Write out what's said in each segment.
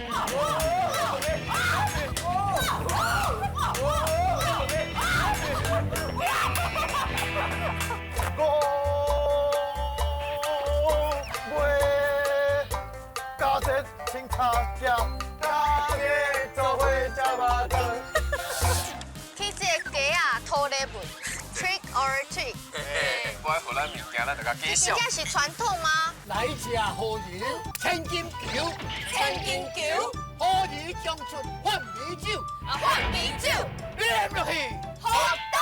五尾加节清茶仔，大家做伙食肉粽。去这个鸡仔讨礼物，trick or treat。无爱予咱物件，咱就共假真正是传统吗？来吃好鱼千金球，千金球，好鱼将出换米酒，啊换米酒，啉落去好到。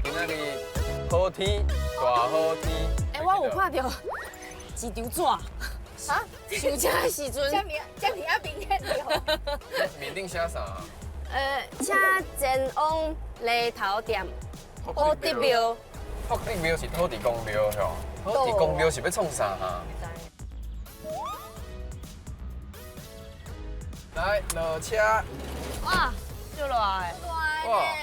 今仔日好天，大好天。欸，我有看到一张纸，啊，上车的时阵，这名这名啊明显着。面顶写啥？请前往犁头店土地庙。土地庙是土地公庙吼，土地公庙是欲创啥哈？来落车。哇，足热的。哇，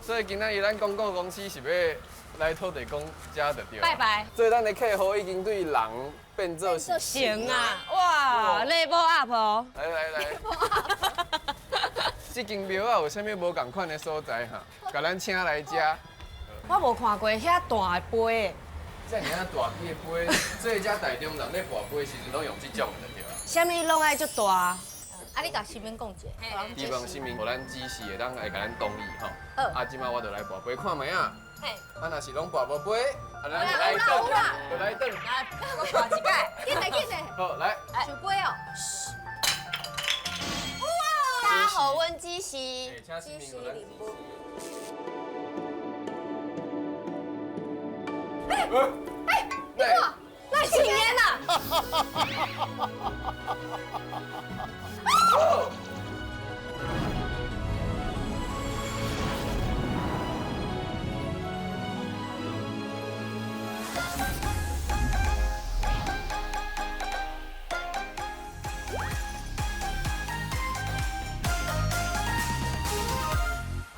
所以今仔日咱广告公司是欲来土地公遮就对。拜拜。所以咱的客户已经对人变做是神啊！哇，level up 哦。来来来。这间庙啊，有啥物无仝款的所在哈？共咱请来遮。我无看过遐大的杯。遮尔啊大支的杯，所以遮台中人咧跋杯时阵拢用这种的对啊。啥物拢爱足大。啊，你共神明讲一下。希望神明予咱指示，会当来共咱同意吼。啊，这摆我就来跋杯看觅啊。啊，若是拢跋无杯，啊，咱就来转，就来转。来，我跋一摆。紧来紧来。好，来。收杯哦。大家好，阮只是。请神明予咱指示。哎哎，你看，那是烟呐！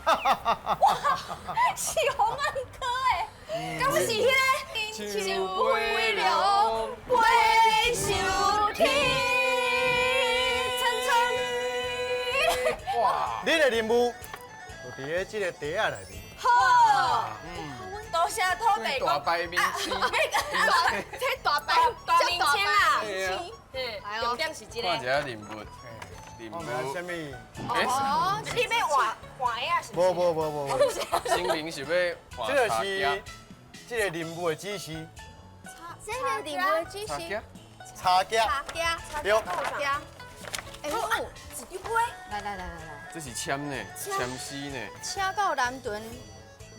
哇，是洪恩哥哎，敢不是彼个？树飞龙，飞上天，层层。哇！你的任务就伫咧这个袋仔内面。好，多谢土地公。大白明星，这大白大明星啦。对，重点是这个。看一下任务，任务。啥物？哦，你欲换换啊？是？无无无无无。神明是欲换。这个是这个任务的指示。这个任务的指示。柴夹。柴夹。对。柴夹。哎，我有一张杯。来来来来来。这是签呢，签诗呢。请到南屯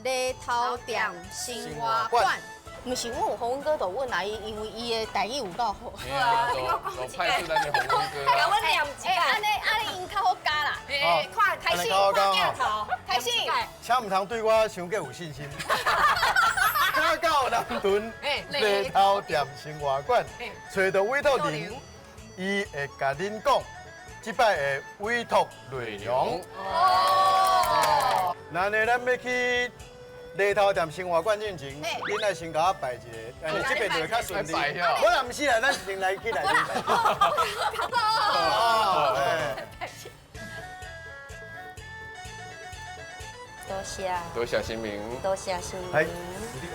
犁头店生活馆。毋是，阮有洪文哥，就阮阿姨，因为伊的台语有够好。对啊，都派出咱的洪文哥。共阮念一摆。按呢按呢，𪜶较好教啦。看开始看镜头，开始。请毋通对我伤过有信心。请到南屯犁头店生活馆，揣著委托人，伊会共恁讲，这摆的委托内容。哦。那呢，咱欲去犁头店生活馆进前，恁爱先共我拜一个，按呢这边就会较顺利。无啦，毋是啦，咱先来去内面拜。哦，多谢。多谢神明。多谢神明。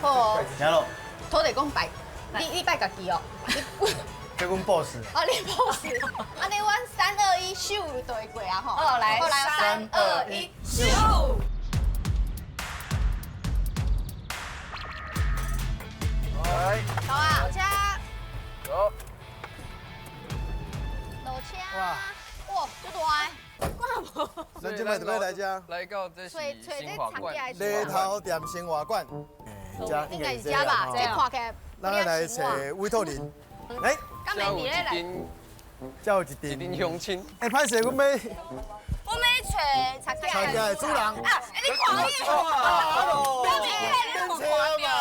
好，行咯。土地公拜，你拜家己哦。这阮 boss。哦，你 boss。按呢，阮三二一，咻就会过啊吼。好，来，来，三二一，咻。来，好啊，落车。走。落车。哇，哇，这大的。咱这摆就欲来遮。来到这是生活馆。犁头店生活馆。应该是遮吧？这看起来。咱来揣委托人。哎，这有一阵，这有一阵，一阵乡亲。哎，歹势，阮欲，阮欲揣柴仔的主人。啊，你看你，变车嘛，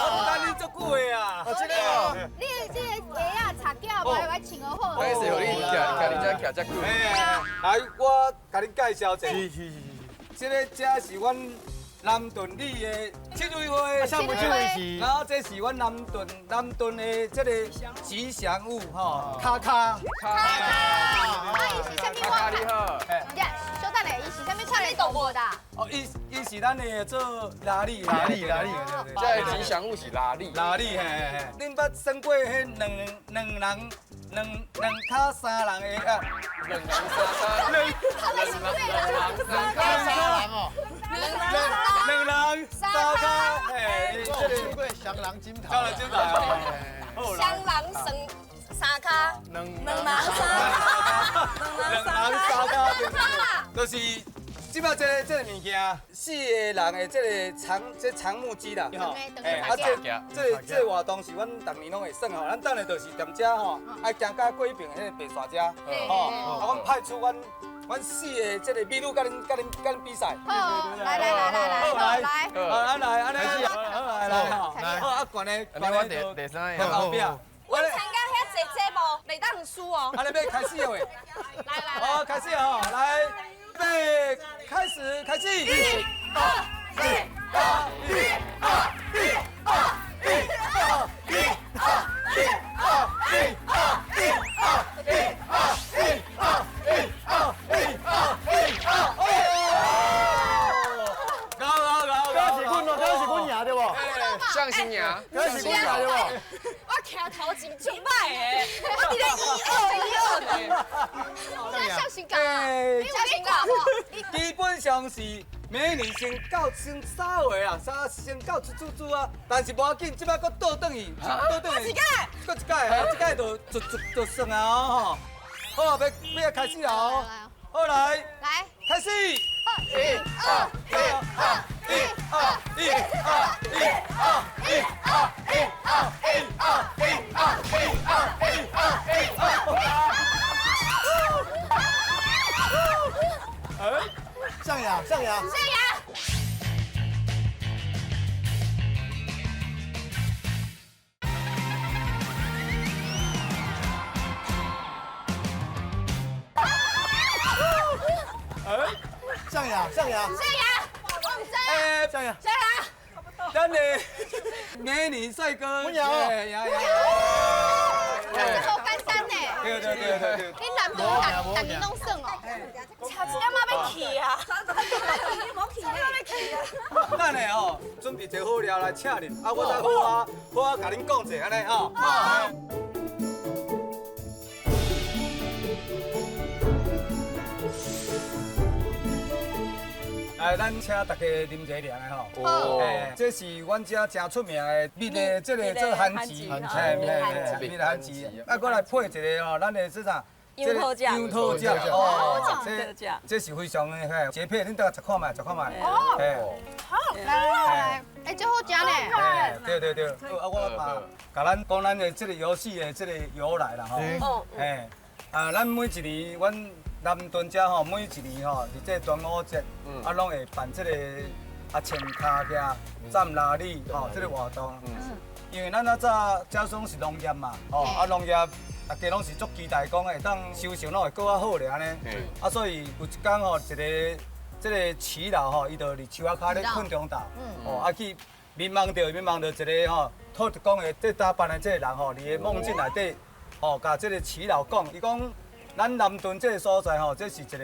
我等你足久的啊。这个哦，你这个鞋仔柴仔，无爱穿好。歹势，予你徛徛伫遮徛遮久。来，我共恁介绍一下。是是是是。这个遮是阮南屯里的七蕊花，啥物这位是？然后这是阮南屯的这个吉祥物吼，卡卡。卡卡。啊，伊是啥物卡你好。小等下，伊是啥物款的动物啦？哦，伊是咱的做拉力，拉力，拉力。这个吉祥物是拉力。拉力，嘿嘿。恁捌算过彼两人两跤三人的啊？两人三跤。两跤三人哦。两人三跤，嘿，这个算过双人枕头。双人枕头。双人三跤。两人三跤。两人三跤，就是。这摆这个物件，四个人的这个长木屐啦，吼，哎，啊，这活动是阮逐年拢会算吼，咱等下就是踮遮吼，爱行到过彼边彼个白沙遮，吼，啊，阮派出阮四个这个美女佮恁比赛。好，来来来来来，来，好，来，按呢，好，来来，好，啊，悬的，悬的第三个，后壁。我参加遐济节目，袂当输哦。按呢欲开始了未？来来来，好，开始哦，来。预备，开始，开始！一、二、一、二、一、二、一、二、一、二、一、二、一、二、一、二、一、二、一、二、一、二、一、二、一、二、一、二、高高高！刚是阮哦，刚是阮赢对无？向新赢，刚是阮赢对无？我徛头前足歹的，我伫咧一二一二的。这向新讲，你有咧讲无？基本上是美女先到先三位啦，先到出出出啊，但是无要紧，这摆阁倒转去，倒转去，阁一届，这届就算啊吼。好，欲开始啦哦。好来，来，开始。一、二、一、二、一、二、一、二、一、二、一、二、一、二、一、二、一、二、一、二、一、二、一、二。上牙，上牙，上牙。上牙，上牙，上牙，我唔知。哎，上牙，上牙。咱的美女帅哥，我赢哦，赢赢。这好简单呢。对对对对对。你南屯逐年拢算哦。差一点仔欲去啊！你无去，差点欲去啊！咱的哦，准备一个好料来请恁，啊，我再好啊，好啊，共恁讲者按呢吼。来，咱请大家啉一个凉的吼。哦。哎，这是阮遮真出名的蜜的，这个做番薯，嘿，蜜的番薯。啊，阁来配一个吼，咱的这啥？杨桃酱。杨桃酱。哦，这是非常的嘿，绝配，恁大家食看觅，食看觅。哦。好。来来来，哎，这好食呢。对对对。啊，我嘛，共咱讲咱的这个游戏的这个由来啦吼。哦。哎，啊，咱每一年，阮南屯遮吼，每一年吼，伫这端午节，啊，拢会办这个啊，穿跤屐、站拉力吼，这个活动。因为咱较早遮算是农业嘛，吼，啊，农业大家拢是足期待讲会当收成拢会阁较好咧按呢。啊，所以有一工吼，一个这个耆老吼，伊就伫树仔跤咧睏中昼，哦，啊去眠梦著眠梦著一个吼，土地公的这打扮的这个人吼，伫个梦境内底，吼，共这个耆老讲，伊讲。咱南屯这个所在吼，这是一个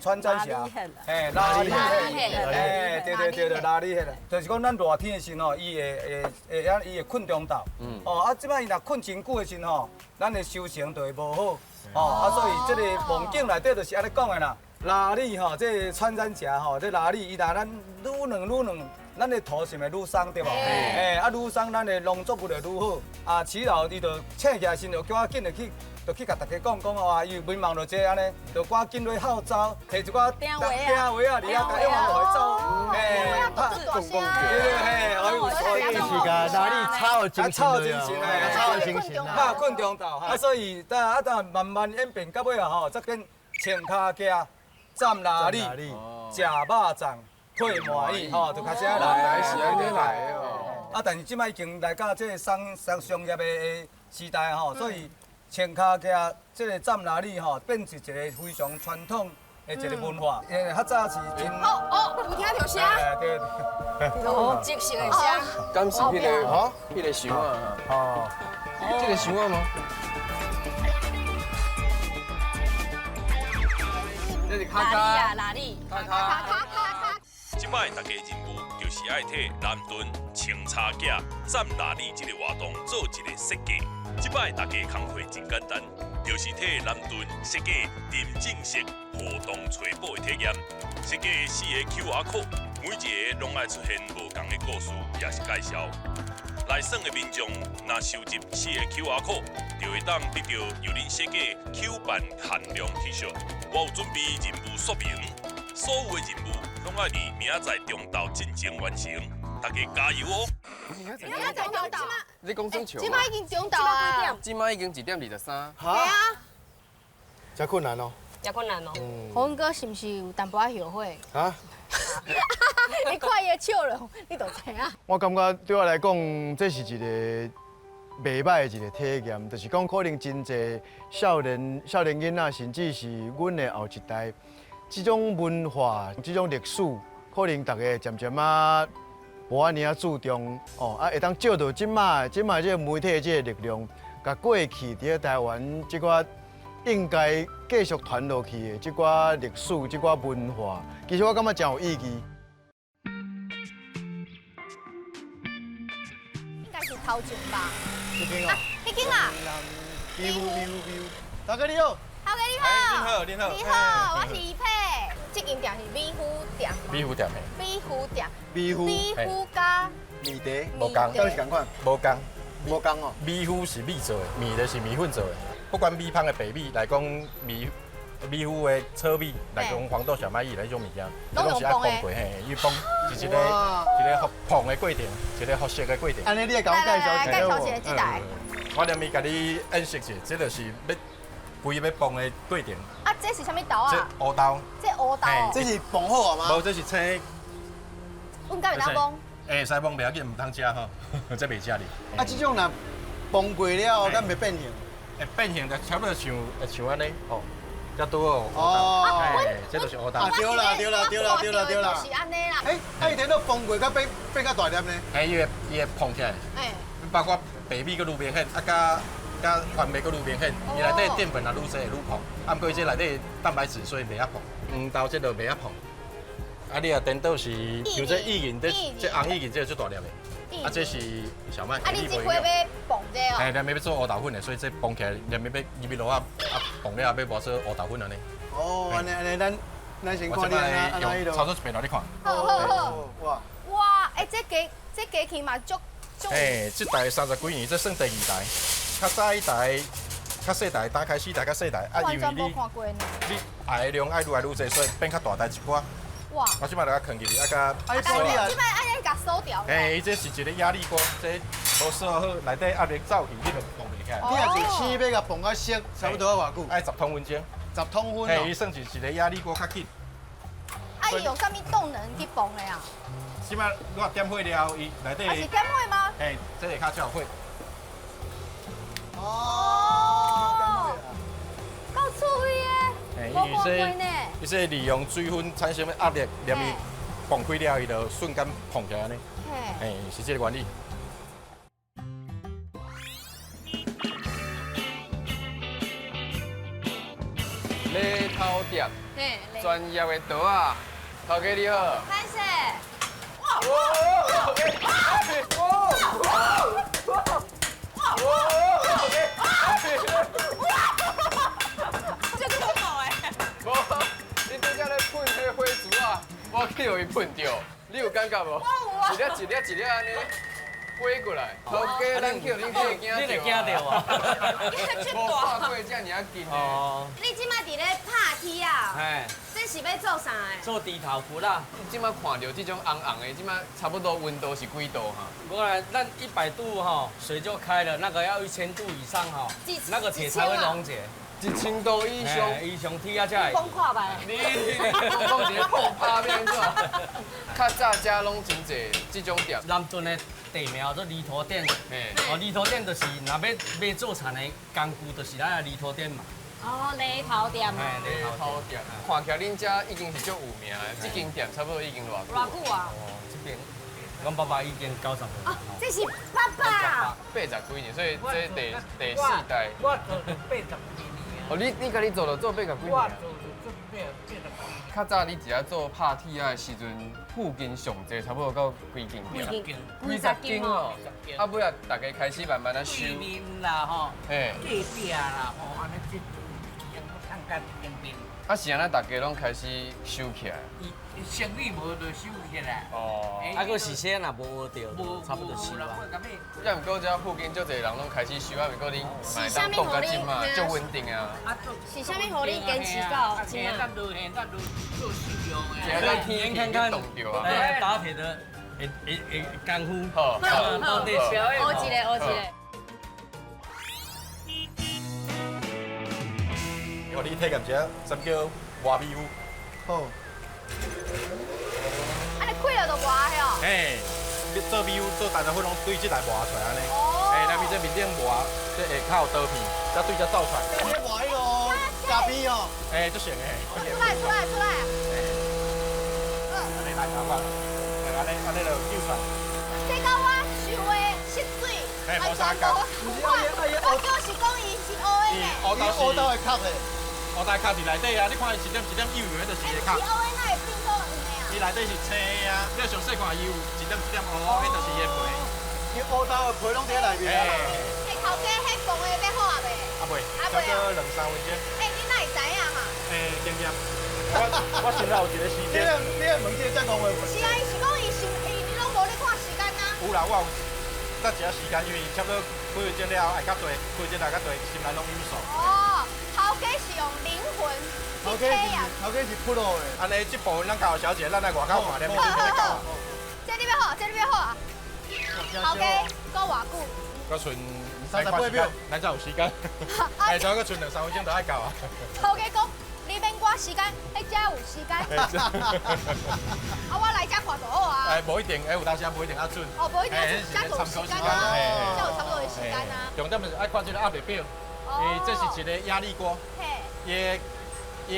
穿山峡，嘿，拉力，嘿，对对对对，拉力迄个，就是讲咱热天的时候，伊会睏中昼，哦，啊，这摆伊若睏真久的时候，咱的收成就会无好，哦，啊，所以这个梦境内底就是按呢讲的啦。拉力吼，这个穿山甲吼，这拉力伊若咱愈软愈软，咱的土是会愈松对无？哎，啊愈松，咱的农作物就愈好。啊，耆老伊就醒起来时，就叫我紧入去。就去共大家讲讲哦，伊眠梦著这按呢，就赶紧落号召，提一寡钉袜啊，伫遐共用来走，嘿，拍公公对对嘿，所以是共哪里草精神，草精神，拍困中昼，啊，所以啊，啊，慢慢演变到尾啊吼，才变穿跤屐、站拉力、食肉粽、配麻椅，吼，就开始来，来是按呢来的哦。啊，但是这摆已经来到这个商业的时代吼，所以。穿跤屐，这个站拉力吼，变成一个非常传统的一个文化。因为较早是真。哦哦，有听著声。对。哦，即时的声。敢是彼个吼？彼个箱啊？哦。这个箱啊吗？这是卡卡。哪里？卡卡。卡卡。这摆大家任务就是爱替南屯穿插仔斩腊米这个活动做一个设计。这摆大家工课真简单，就是替南屯设计沉浸式活动揣宝的体验。设计4个 QR code，每一个拢爱出现无仝的故事，也是介绍。来耍的民众若收集4个 QR code，就会当得到由恁设计 Q 版限量 T 恤。我有准备任务说明，所有的任务拢爱伫明仔载中昼进前完成，大家加油哦！明仔载中昼，你讲算笑？这摆已经中昼啊！这摆已经1:23。哈？对啊。真困难哦。真困难哦。洪文哥是毋是有淡薄仔后悔？啊？你看伊的笑容，你就知影。我感觉对我来讲，这是一个袂歹的一个体验，就是讲可能真济少年囡仔，甚至是阮的后一代，这种文化、这种历史，可能大家渐渐仔无按呢仔注重哦，啊，会当借到这摆这个媒体的这个力量，共过去伫咧台湾这寡应该继续传落去的这寡历史、这寡文化，其实我感觉真有意义。应该是头前吧？这间哦，彼间啦。美孚美孚美孚，大哥你好。大哥你好。你好，你好。你好，我是怡佩。这间店是美孚店。美孚店的。美孚店。美孚。美孚加。米茶。无仝。敢是仝款？无仝。无仝哦。美孚是米做的，面就是米粉做的。不管米香的白米来讲，米孚的糙米来讲，黄豆、小麦米来种物件，拢是爱磅过嘿，伊磅是一个一个磅的过程，一个复式的过程。按呢，你会共我介绍一下介绍一下这台。我连伊共你演示一下，这就是欲规欲磅的过程。啊，这是啥物豆啊？这乌豆。这乌豆。这是磅好啊吗？无，这是青。阮敢会当磅？会使磅，袂要紧，毋通食吼，这袂食哩。啊，这种若磅过了后，敢袂变形？会变形，就差不多像会像按呢，哦，才拄好乌豆。这就是乌豆。啊，对啦，对啦，对啦，对啦，对啦。就是按呢啦。哎，啊，伊等到磅过，佮变变较大粒呢？哎，伊会膨起来。哎。包括白米阁愈明显，啊，佮番麦阁愈明显，伊内底淀粉也愈济会愈膨，啊，毋过这内底蛋白质，所以袂遐膨。黄豆这就袂遐膨。啊，你若颠倒是像这薏仁，这红薏仁这足大粒的。啊，这是小麦。啊，你这回要磅这哦？嘿，连要做乌豆粉的，所以这磅起来，连要入去落啊啊磅了，要磨做乌豆粉按呢。哦，按呢按呢，咱先看你按呢用操作一遍来你看。好好好。哇。哇，哎，这机器嘛足足。哎，这台30几年，这算第二台。较早彼台较细台，打开始台较细台，啊，因为你你爱的量爱愈来愈济，所以变较大台一寡。哇！我这摆就共囥入去，啊，共。啊，这摆按呢共锁掉。嘿，伊这是一个压力锅，这无锁好，内底压力走去，你就磅袂起来。你若是试欲共磅较熟，差不多要偌久？爱10公分钟。10公分。嘿，伊算是一个压力锅较紧。啊，伊用啥物动能去磅的啊？这摆我点火了，伊内底。啊，是点火吗？嘿，这下跤才有火。哦，够趣味的，无看过呢。伊说利用水分产生的压力，连伊磅开了，伊就瞬间膨起来按呢。嘿，是这个原理。犁头店，专业的刀仔，头家你好。开始。哇哇哇哇哇！这个好哎！无，你拄才咧喷彼火烛啊，我去予伊喷著，你有感觉无？我有啊！一粒一粒一粒按呢飞过来，头家咱叫恁吓惊你会惊著啊？无看过遮尔近的。你这摆伫咧拍铁啊？嘿。这是欲做啥的？做猪头骨啦。这摆看著这种红红的，这摆差不多温度是几度哈？无啦，咱100度哈，水就开了，那个要1000度以上哈，那个铁才会溶解。 1000度以上，以上铁啊才会。讲看觅。你讲一个破拍变怎？较早遮拢真济这种店。南屯的地名叫做犁头店。哦，犁头店就是若欲买做田的工具，就是咱的犁头店嘛。哦，犁头店。哎，犁头店，看起来恁遮已经是足有名的，这间店差不多已经偌久？偌久啊？哦，这边，阮爸爸已经90岁。哦，这是爸爸。80几年，所以这第四代。我做了80几年。哦，你家己做就做80几年。我做就做八十几年。较早你伫遐做拍铁仔的时阵，附近上济差不多到几间店？几十间哦。啊，尾仔大家开始慢慢仔收。对面啦吼，隔壁啦吼，按呢这间趁甲边边。啊，是按怎大家拢开始收起来？生意无就收起来。哦。啊，阁是先若无学著，差不多收啊。也毋过遮附近足济人拢开始收，啊，毋过恁嘛会当挡到这马，足稳定啊。是啥物予你坚持到这马？可以体验看看，哎，打铁的功夫，好，到底学一个，学一个。我你体验一下，什么叫磨米糊？好。啊，你开了就磨哦。嘿，你做米糊做大部分拢对这来磨出来按呢。哦。嘿，那边这面顶磨，这下较有刀片，才对这走出来。你磨彼个咖啡哦。嘿，足成的。出来出来出来。按呢来头发，按呢按呢就揪出来。这甲我想的色水，嘿，无相仝。我就是讲伊是乌的呢。乌豆的壳的。乌豆壳伫内底啊，你看伊一点一点幼幼，彼就是伊的壳。是乌的，哪会变做黄的啊？伊内底是青的啊，你上细看伊有一点一点乌，彼就是伊的皮。伊乌豆的皮拢伫内面。欸，头家，彼磅的欲好啊未？啊未，差不多2、3分钟。欸，你哪会知影哈？欸，经验。我心内有一个时间。你你问这个才讲话。是啊，伊是讲伊是伊，你拢无咧看时间啊？有啦，我有搭一下时间，因为差不多几分钟了后爱较济，几分钟来较济，心内拢有数。哦。头家是用灵魂去体验。头家是 pro 的。按呢，这部分咱交予小姐，咱来外口看咧，要到。这你欲好，这你欲好啊。头家阁偌久？阁剩38秒，咱才有时间。哎，再阁剩2、3分钟就爱到啊。头家讲，你免赶时间，彼遮有时间。啊，我来遮看就好啊。哎，无一定，哎，有当时无一定较准。哦，无一定，遮就有时间啊，遮有差不多的时间啊。重点是爱看这个压力表。伊这是一个压力锅，伊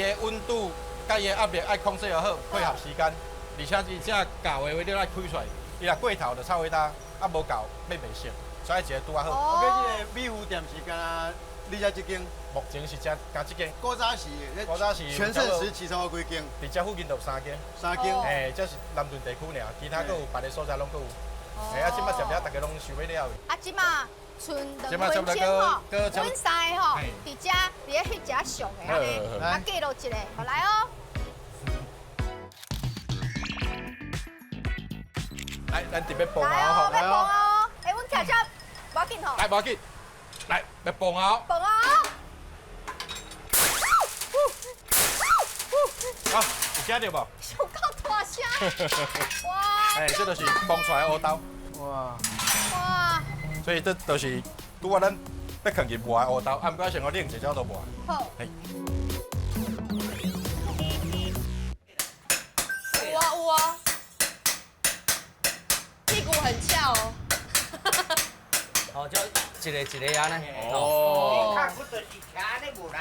的温度佮伊的压力爱控制好，配合时间，而且伊这厚的话，你爱开出来，伊若过头就臭味焦，啊无够欲袂熟，所以一个拄仔好。我记这个米糊店是敢若你遮这间？目前是遮加这间。古早时，古早时全盛时期差不多几间？伫遮附近就有3间。3间。嘿，这是南屯地区尔，其他阁有别个所在拢阁有。嘿，啊，这摆食了大家拢想欲了。啊，这摆。剩2分钟吼，阮3个吼，伫遮伫咧翕一下相的按呢，啊，记录一下，好来哦。来，咱特别磅啊！来哦，欲磅哦！哎，阮徛遮，无要紧吼。来，无要紧，来，欲磅啊！磅啊！好，有听到无？上够大声！哇！哎，这就是磅出来的乌豆。哇！哇！所以这就是拄仔咱欲囥入磨的乌豆，啊，毋过先予冷一下才都磨。好。有啊有啊，屁股很翘哦。哦，就一个一个按呢。哦。你看，我就是徛按呢无力。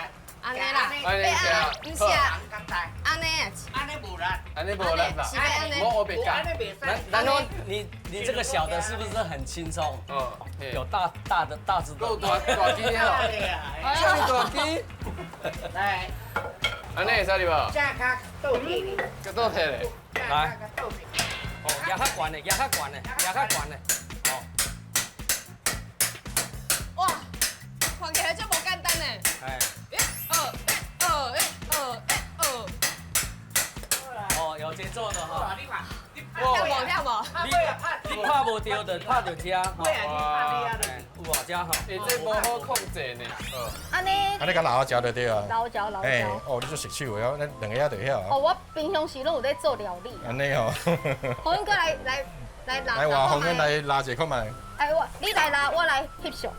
按呢啦，对啊，毋是啊，按呢啊，按呢无力，按呢无力啦，是按呢，我白讲。然后你这个小的是不是很轻松？嗯，有大大的大只的。够大大只哦，这么大只。来，按呢会使哩无？这较倒铁哩。较倒铁嘞。来。哦，压较悬的，压较悬的，压较悬的。哦。哇，看起来这无简单呢。哎。 1、2、1、2、1、2。哦，有节奏的哈。跳无跳无？你拍无著就拍著遮吼。有啊，遮吼。欸，这无好控制呢。按呢。按呢共老食就对啊。老食老食。哦，你做熟手的哦，咱两个仔就晓。哦，我平常时拢有咧做料理。按呢吼。宏恩哥来来来拉。来，我宏恩来拉一下看觅。哎，我你来拉，我来翕相。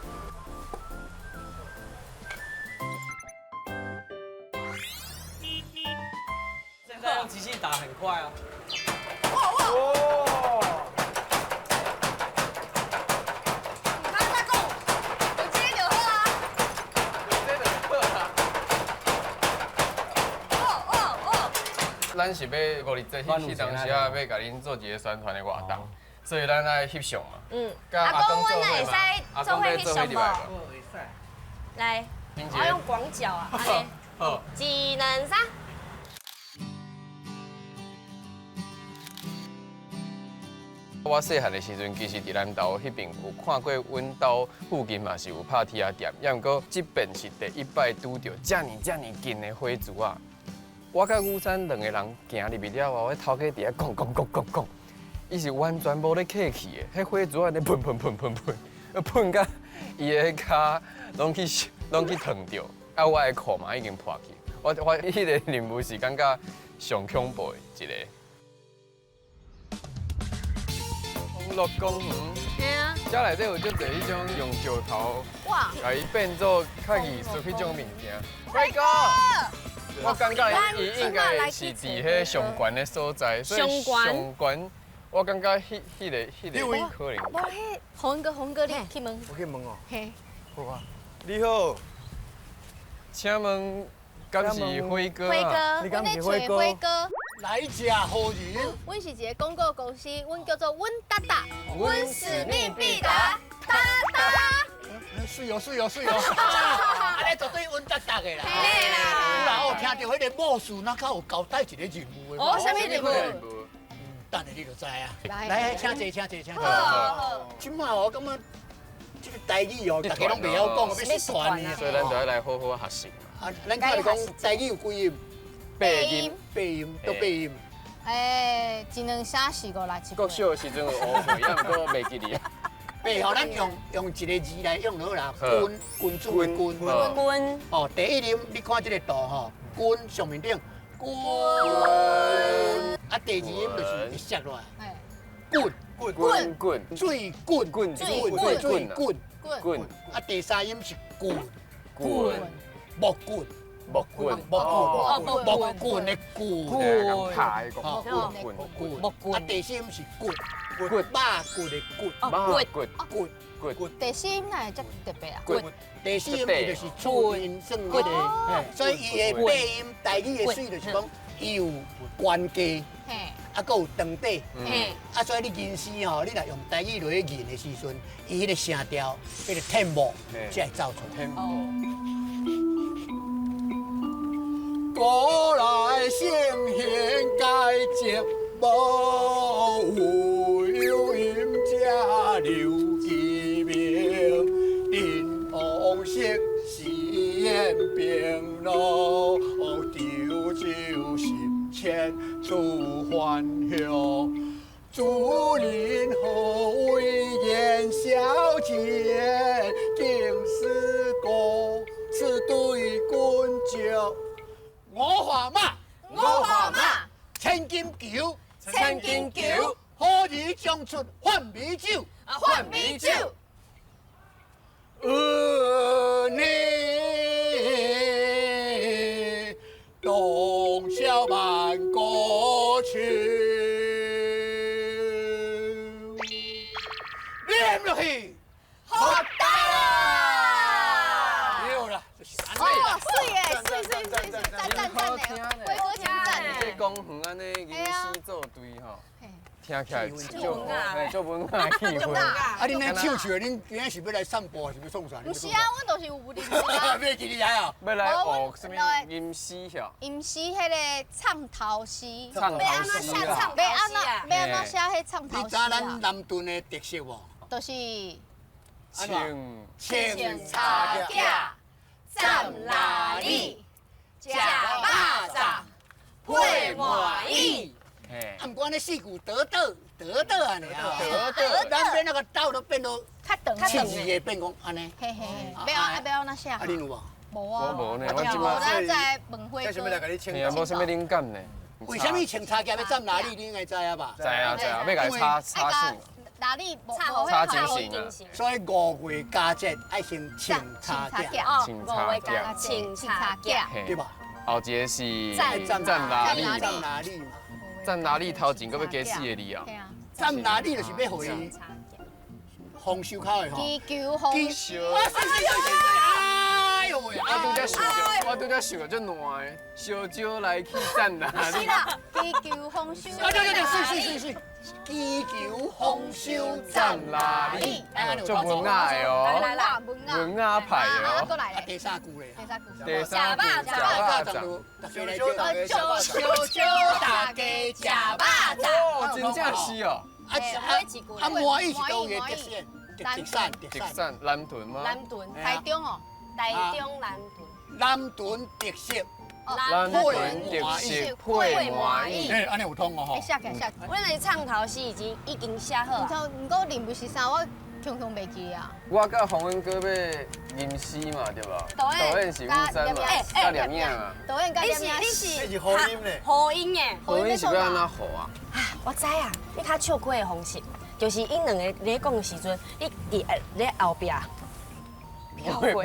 现在用机器打很快哦。哇哇！唔通再讲，有这个就好啊。有这个就好啊。咱是欲五日节彼当时啊，欲共恁做一个宣传的活动，所以咱爱翕相嘛。嗯。甲阿公，阮会使做伙翕相无？来，我用广角啊，按呢。好。一、两、三。我细汉的时阵，其实伫南投彼边有看过，阮兜附近嘛是有拍铁仔店，也毋过这遍是第一摆拄著遮尔遮尔近的火烛仔。我佮雨山两个人行入去了后，彼头家伫遐讲讲讲讲讲，伊是完全无咧客气的，彼火烛仔按呢喷喷喷喷喷，喷甲伊的跤拢去拢去烫著，啊，我的裤嘛已经破去。我彼个任务是感觉上恐怖的一个。丰乐公园，遮内底有足济彼种用石头，哇，共伊变做较艺术彼种物件。辉哥，我感觉伊应该是伫彼上悬的所在，所以上悬，我感觉彼个可能。无彼洪哥，洪哥，你去问。我去问哦。嘿。好啊。你好，请问敢是辉哥？辉哥，你敢是辉哥？辉哥。来食好人。阮是一个广告公司，阮叫做阮达达，阮使命必达，达达。水哦水哦水哦，按呢绝对阮达达的啦。嘿啦。有啦，我听著彼个牧师，那较有交代一个任务的。哦，啥物任务？等下你就知啊。来，请坐，请坐，请坐。这摆我感觉这个台语哦，大家拢袂晓讲，欲失传呢。所以咱就爱来好好学习。啊，咱听著讲台语有几音？八音，八音，都八音。哎，一两三四五六七。国小的时阵有学过，也毋过袂记哩。八吼，咱用一个字来用好啦，君，君主的君。君。哦，第一音你看这个图吼，君上面顶，君。啊，第二音就是会摔落来。滚滚滚。水滚滚水滚水滚滚。啊，第三音是滚滚木棍。木棍，木棍，木棍的棍，拍的棍，棍，棍。啊，第四音是骨，骨，肉骨的骨，肉骨，骨，骨。第四音哪会遮特别啊？骨。第四音就是次音算彼个，所以伊的八音台语的媠就是讲，伊有悬低，啊，阁有长短，啊，所以你吟诗吼，你若用台语落去吟的时阵，伊彼个声调，彼个tempo才会走出来。古来圣贤皆寂无有饮者留其名，阵王色试验兵罗，潮州十千出还乡。主人何为言小姐？敬师公此对君酒。五华马，五华马，千金裘，千金裘，好儿将出换美酒，换美酒。你洞箫万古秋，念落去，好大啦！对啦，就是按呢。哦，媠耶，媠媠媠媠，赞赞赞的，辉哥真赞。这公园按呢吟诗作对吼，听起来足文雅的气氛。啊，恁咧唱唱的，恁今仔是欲来散步，还是欲创啥？毋是啊，阮就是有任务啊。欲记你来啊？欲来学啥物吟诗晓？吟诗彼个藏头诗。藏头诗啊！欲按怎欲按怎写彼藏头诗啊？你知咱南屯的特色无？就是穿穿插仔，斩腊里，食肉粽，配满意。啊，毋过按呢四句得得得得按呢啊，得得，咱变那个斗都变做较长，七字的变讲按呢。嘿嘿，欲按欲按怎写？啊，恁有无？无啊，我无呢，我这摆咱在问辉哥。嘿啊，无啥物灵感呢。为啥物穿插仔欲斩腊里？你应该知影吧？知啊知啊，欲共伊插插线。哪里插精神啊！所以五月佳节爱先穿插仔，穿插仔，穿插仔，对吧？后一个是斩腊里，斩腊里嘛。斩腊里头前阁欲加四个字啊！斩腊里就是欲予伊丰收口的吼。祈求丰收。哎呦喂！我拄才想著，我拄才想著足烂的，烧酒来去赞啦。是啦，祈求丰收。啊对对对，是是是是，祈求丰收赞啦你，足文雅的哦，来来文雅派的哦。过来咧。第三句咧。第三句。第三句，食肉粽。烧酒大家食肉粽。哦，真正是哦。啊啊！麻薏是佗位的特色？特产，特产南屯吗？南屯，台中哦，台中南屯。南屯特色，南屯特色配麻薏。哎，按呢有通哦吼。写起来，写。阮的唱头诗已经写好。毋过认不是啥，我常常袂记啊。我佮洪恩哥欲吟诗嘛，对吧？导演是五三嘛，佮念影嘛。导演佮念影。你是你是和音咧？和音耶。和音是欲按怎和啊？啊，我知啊，你较笑亏的方式，就是𪜶两个咧讲的时阵，你伫咧后壁飘过。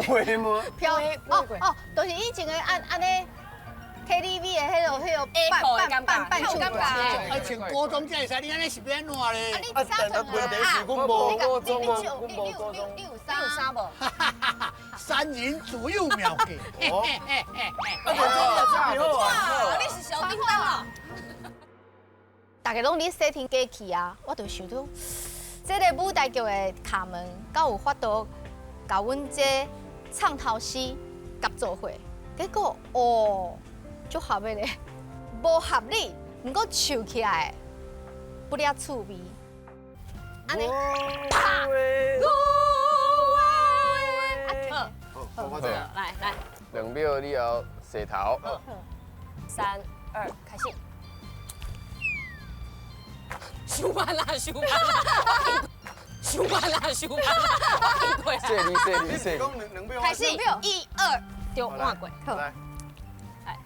飘哦哦，就是以前的按按呢 KTV 的彼个彼个伴伴伴唱歌。啊，像高中才会使，你按呢是欲按怎咧？啊，你啥阵啊？阮无高中，阮无高中，你有啥无？三人左右妙计。哦。哇，你是小叮当哦。大家拢咧洗听机器啊，我就想著，这个舞台剧的卡门，敢有法度共阮这唱头诗合做伙？结果哦，足合的咧，无合理，毋过唱起来不了趣味。按呢，啪！好，我来来，2秒了后洗头。 3、2，开始。伤慢啦，伤慢啦，伤慢啦，伤慢啦，我过。谢你，谢你，谢你。开始，1、2，就换过。来，来，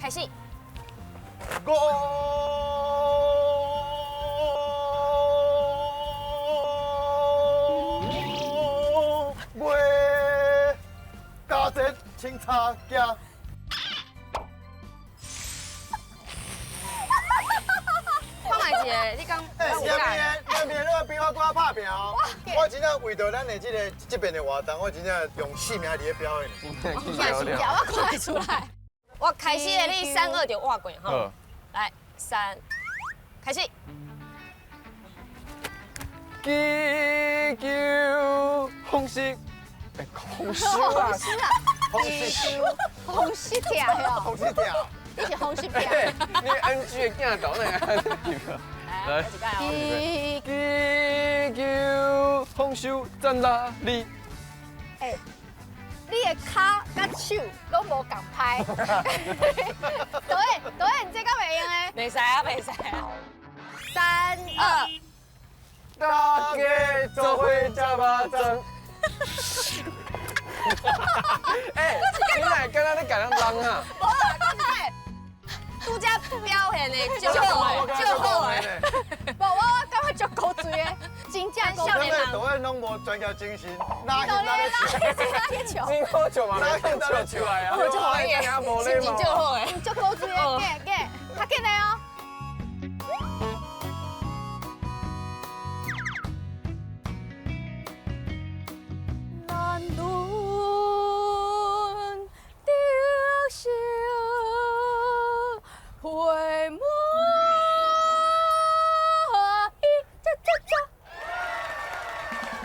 开始。五月佳节穿插行。你讲，哎，下面下面那个比我搁较拍拼哦。我真正为著咱的这边的活动，我真正用性命伫咧表演。我看会出来。我开始的，你3、2就换过吼。来，3，开始。祈求丰收，哎，丰收啊！丰收，丰收痛哦。丰收痛。你是丰收痛。你 NG 的镜头那个。来，祈求丰收赞哪里？哎，你的跤佮手拢无仝拍。导演，导演，这敢袂用的？袂使啊，袂使啊。3、2，大家做伙食肉粽。哎，你哪会敢若咧共人弄啊？无啦，讲实在。拄才表现的足好的，足好的。无，我感觉足古锥的，真正少年人。导演拢无专业精神，哪哪咧笑？真好笑嘛，哪笑出来啊？足好的，心情足好的，足古锥的，假假，较紧的哦。南屯得胜。回满意，这这这，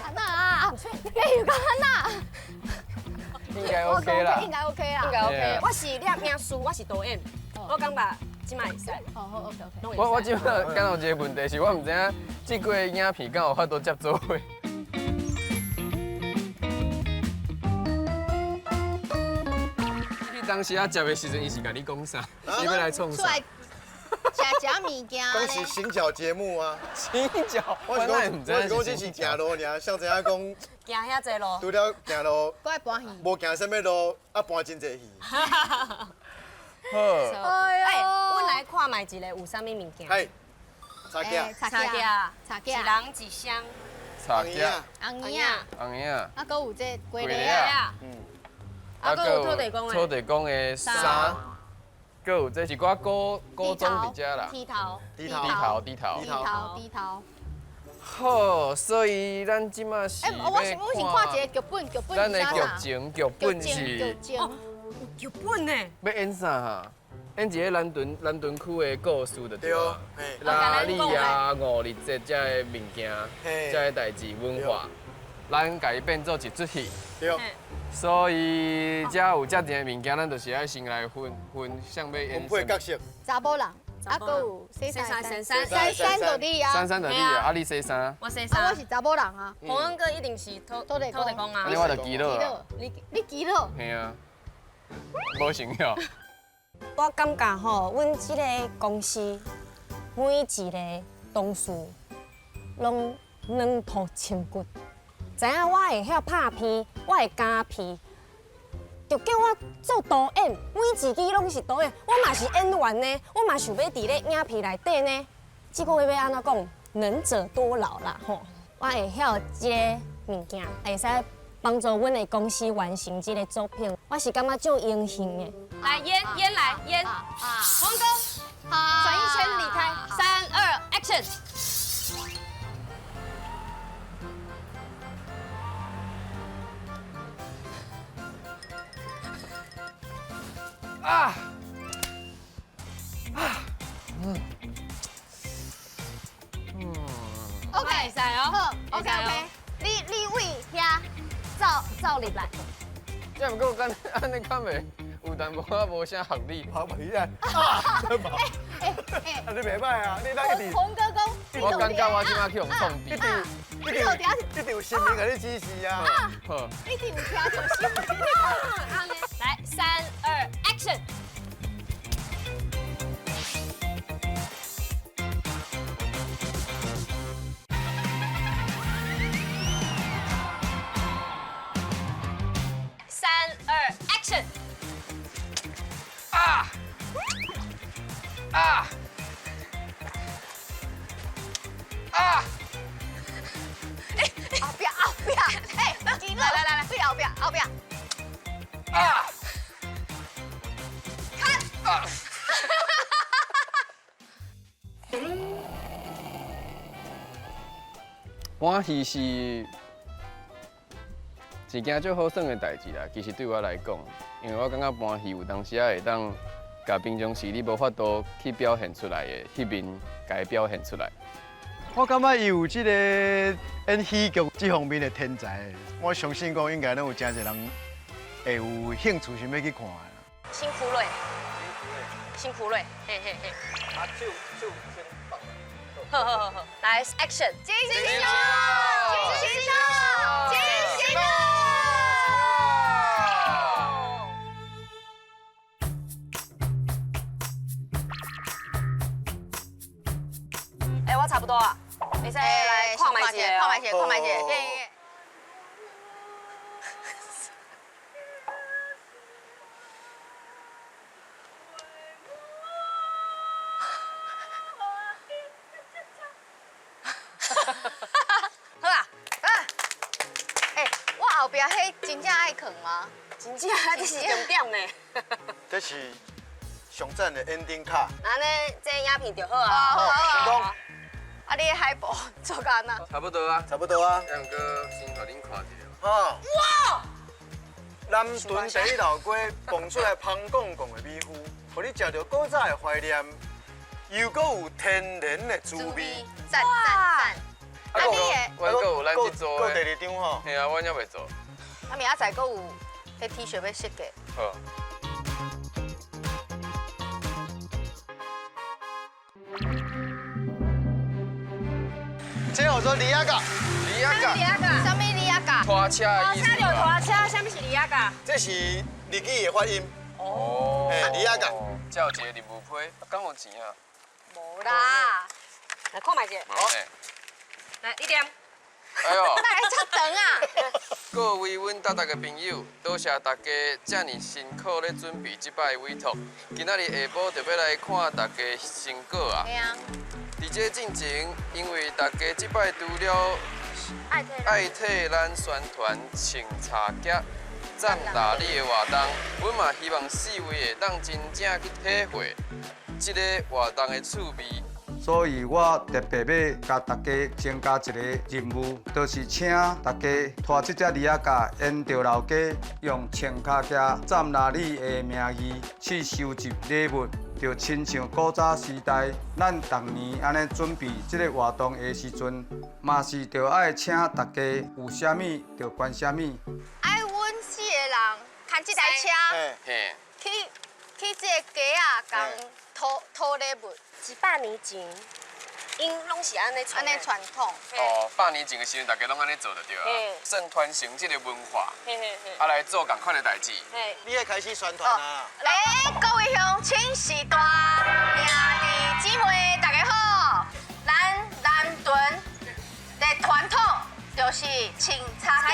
安那啊？哎，有讲安那？应该 OK 啦，应该 OK 啦，应该 OK。我是摄影师，我是导演，我感觉这摆会使。好好 OK OK。我这摆敢有一个问题是，我毋知影这几个影片敢有法度接做伙。你当时啊接的时阵，伊是共你讲啥？伊欲来创啥？食食物件。讲是行脚节目啊。行脚，我是讲，这是行路尔，像知影讲。行遐济路。除了行路，阁爱搬戏。无行啥物路，啊搬真济戏。好。哎，阮来看觅一个有啥物物件？嘿，茶几。茶几。茶几。一人一箱。茶几。红耳仔。红耳仔。啊，阁有这龟梨仔。嗯。啊，阁有土地公的。土地公的衫。阁有这一寡古古装伫遮啦。剃头。剃头，剃头。剃头，剃头。好，所以咱這馬是欸，我想我先看一個劇本，劇本咱的劇情劇本是劇情，劇本呢？欲演啥哈？演一个南屯區的故事就對了。拉里啊，五日節這个物件，這个代誌文化，咱共伊變做一齣戲。對。所以這有遮濟个物件，咱就是愛先來分分啥欲演。分配角色。查某人，啊，閣有洗衫、衫衫衫就你啊，衫衫就你啊，啊你洗衫。我洗衫。啊，我是查某人啊。洪恩哥一定是土土地公啊。按呢我就記落啊。你記落。嘿啊，無想了。我感覺吼，阮這个公司每一个同事攏軟土深骨，知影我會曉拍片，我會加片，就叫我做導演，每一支攏是導演，我嘛是演員呢，我嘛想欲佇咧影片內底呢。這句話欲按怎講？能者多勞啦吼，我會曉這个物件，會使幫助阮的公司完成這个作品，我是感覺足榮幸的。來煙煙來煙，洪哥，轉一圈離開，3、2，Action！啊啊嗯嗯，OK，會使哦，好，OK OK，你位遐走走入來，這毋過敢按呢敢袂？有淡薄仔無啥合理。合理啊！啊，真無。啊，你袂歹啊，你咱一直。洪哥講，我感覺我這馬去予創一定一定一定有神明共你指示啊。好。一定有聽著神明。來，3、2，Action！3、2，Action！啊啊啊！後壁後壁，欸，來來來來，對後壁後壁。啊！看。啊！搬戏是一件足好耍的代誌啦。其實對我來講，因為我感覺搬戲有當時仔會當。共平常時你無法度去表現出來的彼面，共伊表現出來。我感覺伊有這个演喜劇這方面的天才，我相信講應該攏有誠濟人會有興趣想欲去看的。辛苦了，辛苦了，嘿嘿嘿。啊，手先放。好好好好，來，Action！金星金星金星。欸，我差不多啊，你先來看覓一下，看覓一下，看覓一下。好啊，啊，欸，我後壁彼真正愛囥嗎？真正，這是重點呢。這是上讚的 ending 卡。按呢，這影片就好啊。好成功。啊，你的海報做到按怎？差不多啊，差不多啊。兩哥先予恁看一下。啊！哇！南屯第一老街蹦出來芳公公的美膚，予你食著古早的懷念，又閣有天然的滋味。讚讚讚！啊，你的，阮閣有咱這組的。閣第二張吼。嘿啊，阮猶未做。啊，明仔載閣有彼 T 恤欲設計。好。這叫做里亞嘎，里亞嘎，啥物里亞嘎？拖車的意思。拖車就拖車，啥物是里亞嘎？這是日語的發音。哦。嘿，里亞嘎。這有一個任務批，敢有錢啊？無啦。來看覓一下。好。來，你念。哎呦。哪會遮長啊？各位阮搭搭的朋友，多謝大家遮爾辛苦咧準備這擺的委託。今仔日下晡就欲來看大家成果啊。嘿啊。佇這進前，因為大家這擺除了愛替咱宣傳穿插夾、讚大禮的活動，阮嘛希望四位會當真正去體會這个活動的趣味。所以我特别欲共大家增加一个任务，就是请大家拖这只驴仔甲沿著老街，用穿跤仔赞拉里的名义去收集礼物，就亲像古早时代，咱逐年按呢准备这个活动的时阵，嘛是著爱请大家有啥物就捐啥物。爱阮四个人牵这台车去这个街仔共讨讨礼物。100年前，𪜶拢是按呢按呢传统。哦，百年前的时阵，大家拢按呢做就对啊。算传承这个文化，啊来做仝款的代志。你会开始宣传啊？来，各位乡亲序大兄弟姊妹，大家好。咱南屯的传统就是穿柴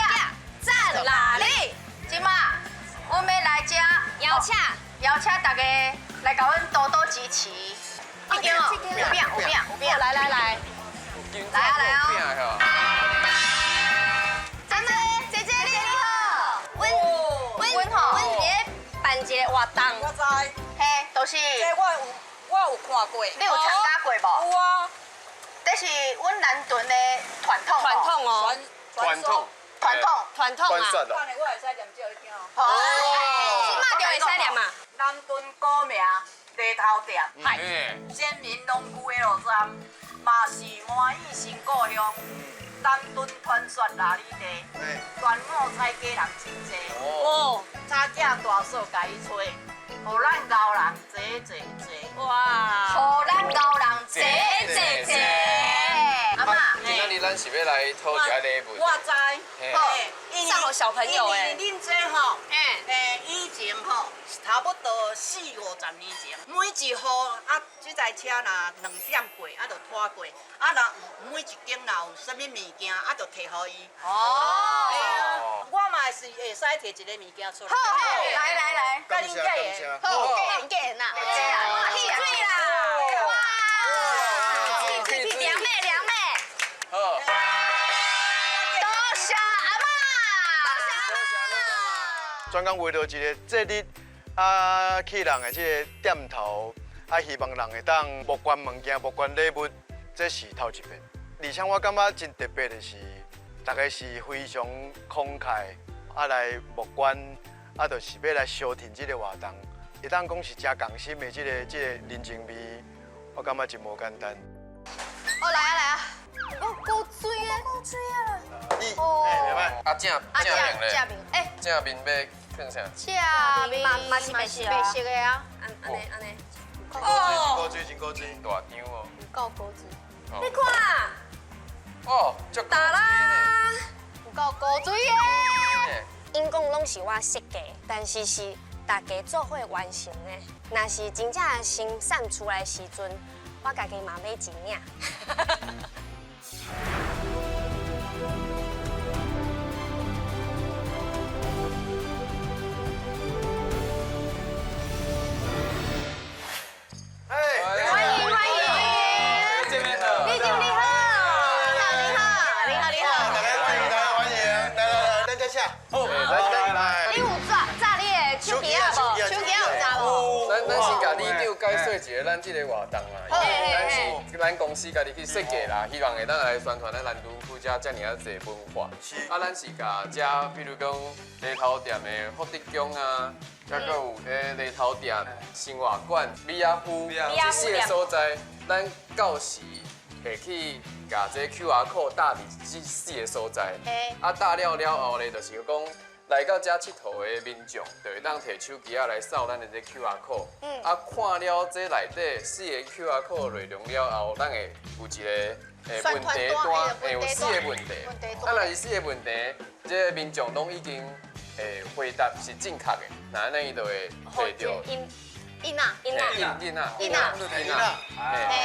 仔赞拉里。这马，阮欲来遮邀请邀请大家来共阮多多支持。已经哦，有饼有饼有饼，来来来，来啊来啊！姐姐姐姐你好，阮阮吼，阮伫咧办一个活动，我知，嘿，就是。这我有看过。你有参加过无？有啊。这是阮南屯的传统。传统哦。传统。传统。传统啊。等下我会使念照你听哦。好。这马就会使念啊。南屯古名。犁头店，先民农具的路站，嘛是满意新故乡。南屯传说拉里地，端午踩鸡人真济。哦，早囝大嫂共伊揣，予咱老人坐坐坐。哇！予咱老人坐坐坐。阿嬷，今仔日咱是欲来讨一下礼物。我知。好，送予小朋友诶。因为恁这吼，以前吼，差不多四五十年前，每一户啊，这台车若2点过，啊，就拖过，啊，若每一间若有啥物物件，啊，就提予伊。哦。我嘛是会使提一个物件出来。好，好，来来来，佮恁寄的。好，寄寄啦，汽水啦！哇！汽水，凉妹凉妹。好。多谢阿嬷。多谢阿嬷。专工为著一个节日。啊，去人的这个店头，啊，希望人会当募捐物件、募捐礼物，这是头一遍。而且我感觉真特别的是，大家是非常慷慨，啊来募捐，啊，就是欲来相挺这个活动。会当讲是真共心的这个人情味，我感觉真无简单。哦，来啊来啊！哦，够水的，够水啊！哦，啊正正面咧，正面，哎，正面欲。放啥？正面嘛是白色的啊，按呢按呢。哦，古水真古水，大张哦。有够古水。你看。哦，足大啦。有够古水的。𪜶讲拢是我设计，但是是大家做伙完成的。若是真正先送出来时阵，我家己嘛买一领。欢迎欢迎，李经理好，你好你好你好你好，大家欢迎大家欢迎，来来来，咱这下，好，来来来，你有炸炸你的手机仔无？手机仔有炸无？咱先共里长解说一下咱这个活动啦，因为咱是咱公司家己去设计啦，希望会当来宣传咱南屯区遮遮尔啊济文化。啊，咱是共遮，比如讲犁头店的福德宫啊，抑阁有咧犁头店生活馆、米仔夫这四个所在，咱到时会去共这 QR code 打伫这四个所在。啊，打了了后咧，就是讲来到遮𨑨迌的民众，就会当提手机仔来扫咱的这 QR code。啊，看了这内底四个 QR code 内容了后，咱会有一个问题单，会有四个问题。啊，若是四个问题，这个民众拢已经回答是正确的，那按呢伊就会提著印仔，印仔，印仔，印仔，印仔，嘿，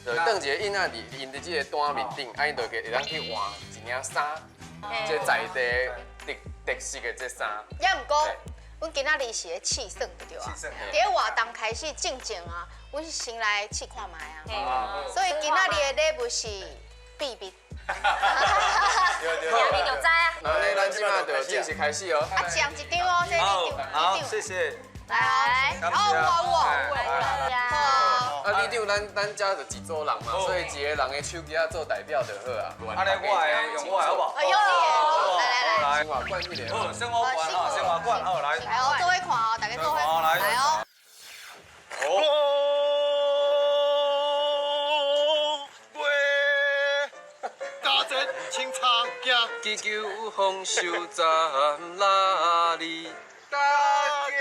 就当一个印仔伫𪜶伫这个单面顶，啊，𪜶就会当去换一领衫，这在地特色的这衫。也毋过，阮今仔日是咧试算对啊。伫咧活动开始进前啊，阮是先来试看觅啊。所以今仔日的礼物是秘密。对对。你就知啊。那咱这马就正式开始哦。啊，一人一张哦，这里好，谢谢。来，哦，有有有。啊，里长，咱遮就一组人嘛，所以一个人的手机仔做代表就好啊。按呢，我的用我的好无？用你的，来来来。生活馆迄个。好，生活馆哈，生活馆好来。来哦，做伙看哦，大家做伙来。来哦。清茶行，祈求丰收斩腊里。大家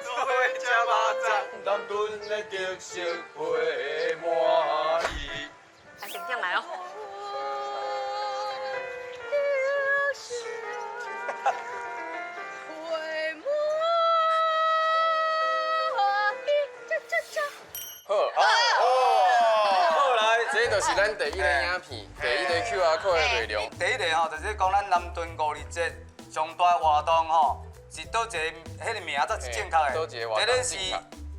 做伙食肉粽，南屯的特色配满意。来，点将来哦。好，好来，这就是咱第一个影片，第一个 QR code 的内容。第一个吼，就是讲咱南屯五日节上大活动吼，是佗一个彼个名才是正确的。佗一个活动第一个是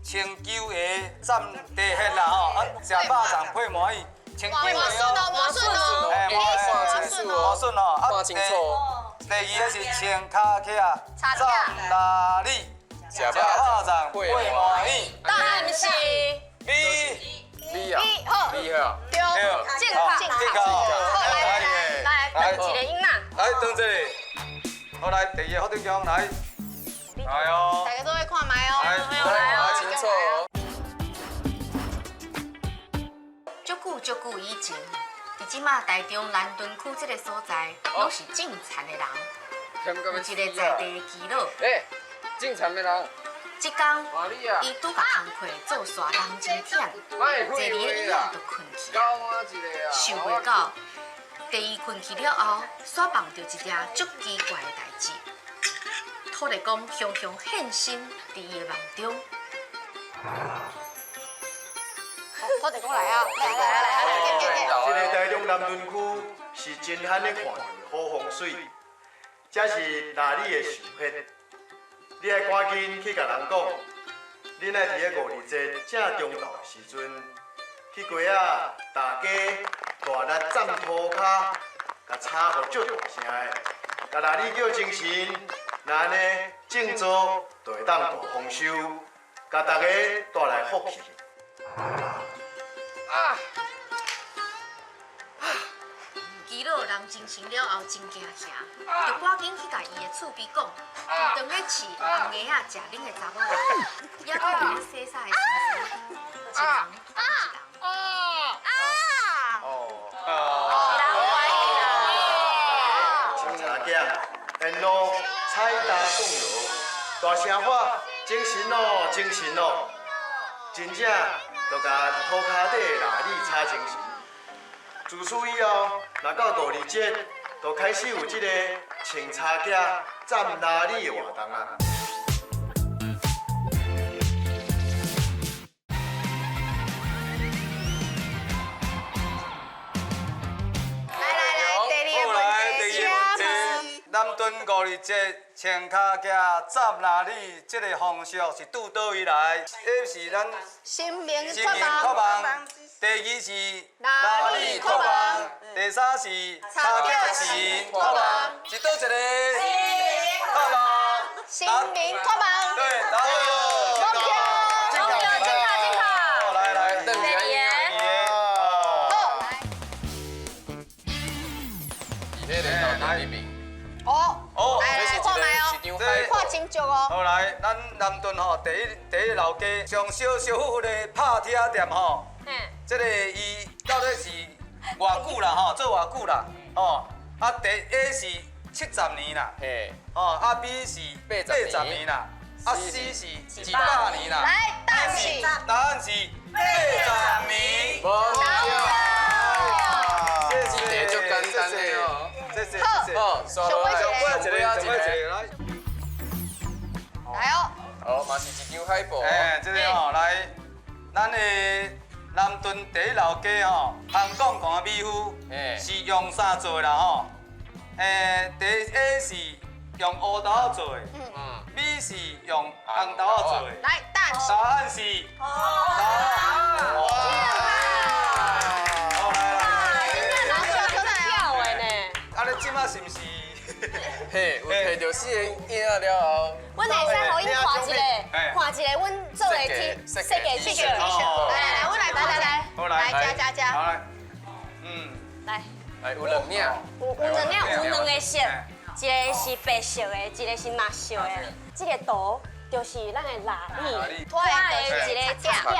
穿秋鞋站地穴啦吼，啊，食肉粽配满意，穿秋鞋哦，麻顺哦，哎，麻顺哦，看清楚。第二个是穿跤起啊，站哪里，食肉粽配满意。答案是 B。 B 啊，B 啊，对，正确，正确。好，来来来，等一个音呐。来，等这个。好来，第二个福德宫来，来哦。大家都会看麦哦。来，来哦，清楚哦。足久足久以前，伫这马台中南屯区这个所在，拢是种田的人。有一个在地的耆老。哎，种田的人。这天，伊拄共工课做煞，人真忝，坐伫咧椅仔就困去。想袂到，伫伊困去了后，煞梦著一件足奇怪的代志。土地公雄雄现身伫伊的梦中。土地公来啊！来来来来，这个台中南屯区是真罕咧看到的好风水，这是腊里的寿日。你爱赶紧去共人讲，恁爱伫咧五日节正中昼的时阵，去街仔大家大力站涂跤，共吵予足大声的，共腊里叫精神，若按呢种作就会当大丰收，共大家带来福气。啊！耆老人精神了后真惊吓，就赶紧去共伊的厝边讲，就当咧饲红鸭仔食恁的查某人，犹阁有咧洗衫的先生，一人一人。哦。清茶囝，沿路彩担降落，大声喊精神哦，精神哦，真正就共涂跤底的腊里吵精神。自此以后，若到五日节，就开始有这个穿插仔斩腊里的活动啊。来来来，第二个问题，第二个问题，南屯五日节穿跤仔斩腊里，这个风俗是对佗位来？一是咱新明新明托梦。第二是腊里托梦，第三是插脚神托梦，是佗一个？托梦，新民托梦，对，答对。正确，正确，正确。来来，邓家英。好，来。伫迄个头里面。哦哦，来来，看觅哦，看清楚哦。好来，咱南屯吼，第一老街上小烧火的拍铁店吼。这个伊到底是偌久啦？吼，做偌久啦？哦，啊，第 A 是70年啦，嘿，哦，啊 B 是80年啦，啊 C 是100年啦。来，答案是？答案是80年。无对，这个足简单的哦。谢谢，好，上尾一个，上尾一个，来。来哦。好，嘛是一张海报。哎，这个吼，来，咱的。南屯第一老街吼，香港讲的米粉是用啥做的啦吼？第 A 是用乌豆做的，B 是用红豆做的。来，答案答案是。哇！這馬是毋是？嘿，有摕著四个影了後，阮會使予𪜶看一个，看一个阮做的 T 設計 T 恤。來來來，阮來來來來，來加加加。好來，來。來有兩領。有兩領，有兩個色，一個是白色的，一個是藍色的。這個圖就是咱的臘米，拖的一個插件，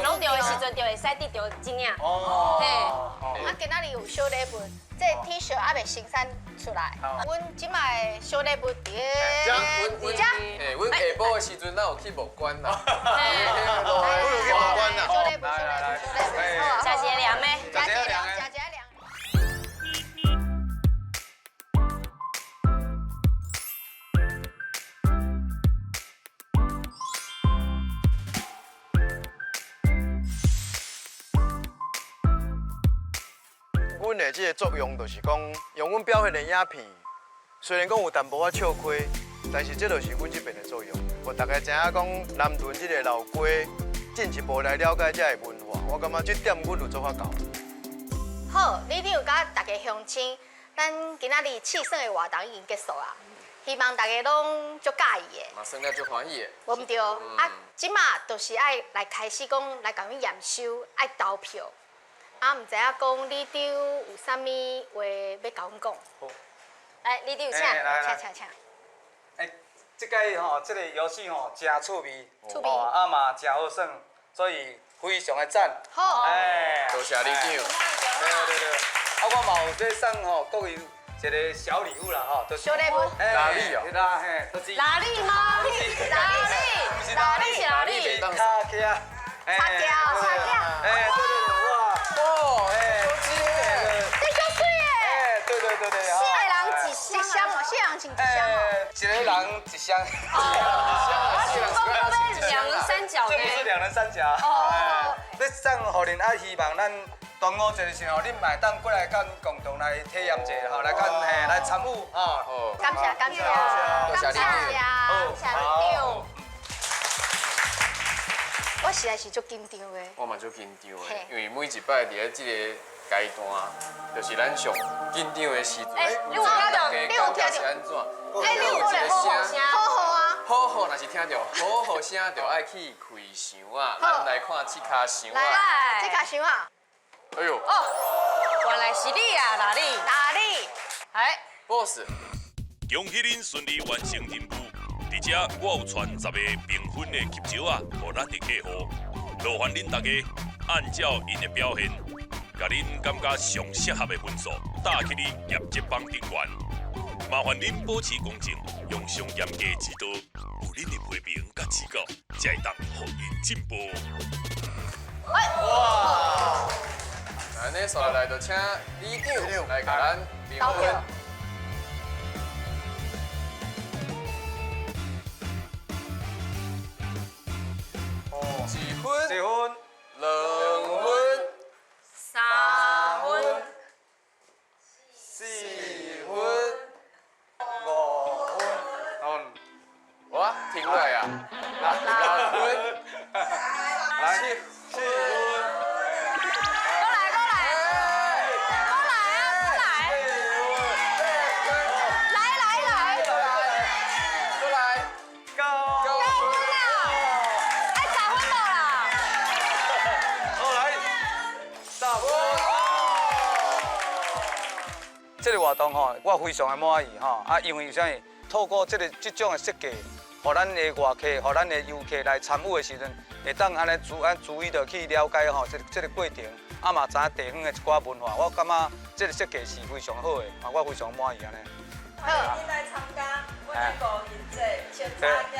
弄著的時陣就會使得著這領。哦。啊，今仔日有小禮物，這個 T 恤還未生產出來。阮這擺的小禮物佇咧遮。嘿，阮下晡的時陣，咱有去募捐啦。我有去募捐啦。小禮物，小禮物，小禮物。食一个凉的。食一个凉，食一个凉。阮的這個作用就是講，用阮表現的影片，雖然講有淡薄仔笑虧，但是這就是阮這邊的作用，予大家知影講南屯這個老街進一步來了解這个文化。我感覺這點阮有做法到。好，里長佮大家鄉親，咱今仔日試耍的活動已經結束啊，希望大家攏足佮意的。嘛，耍了足歡喜的。無毋對，啊，這馬就是愛來開始講來共阮驗收，愛投票。啊，毋知影講里長有啥物話欲共阮講？來，里長請，請請請。欸，這屆吼，這個遊戲吼，真趣味，趣味，啊嘛真好耍，所以非常的讚。好，欸，多謝里長。對對對，啊，我嘛有這送吼各位一個小禮物啦吼，就是小禮物。臘米哦。啦嘿，就是。臘米嗎？臘米，臘米是臘米。卡機啊。插件，插件。欸，對對對，哇。哦，欸，手機耶，這足媠耶。欸，對對對對。四個人一箱哦，四個人一箱哦。一個人一箱。哦。我兩人三腳呢？這不是兩人三腳。哦。欲送予恁，啊，希望咱端午節的時候，恁嘛會當過來佮阮共同來體驗一下，吼，來佮嘿來參與，吼。感謝感謝，感謝感謝里長。我實在是足緊張的。我嘛足緊張的，因為每一擺佇咧這個階段，就是咱上緊張的時陣。欸，你有聽著？你有聽著？是按怎？欸，你有一個聲？好好啊。好好，若是聽著好好聲，就愛去開箱啊。咱來看這跤箱啊。來，這跤箱啊。哎呦。哦，原來是你啊，哪里？哪里？哎，boss。恭喜恁順利完成任務。佇遮，我有傳10个評分的翕照仔，予咱的客戶，勞煩恁大家按照𪜶的表現，共恁感覺上適合的分數打去你業績榜頂懸。麻煩恁保持公正，用上嚴格指導，有恁的批評佮指教，才會當予𪜶進步。哇！按呢，紲落來就請里長來共咱評分。一分，一分，兩分，三分，四分，五分，嗯，哇，停落來啊，六分，來，七分，過來過來，過來啊過來，來來來，過來，九分啦，愛10分無啦。好來，10分。這個活動吼，我非常的滿意吼，啊，因為啥物？透過這個這種的設計，予咱的外客、予咱的遊客來參與的時陣，會當按呢注意著去了解吼，這個過程，啊嘛知影地方的一寡文化，我感覺這個設計是非常好的，啊，我非常滿意按呢。歡迎恁來參加阮的五仁節、穿插仔、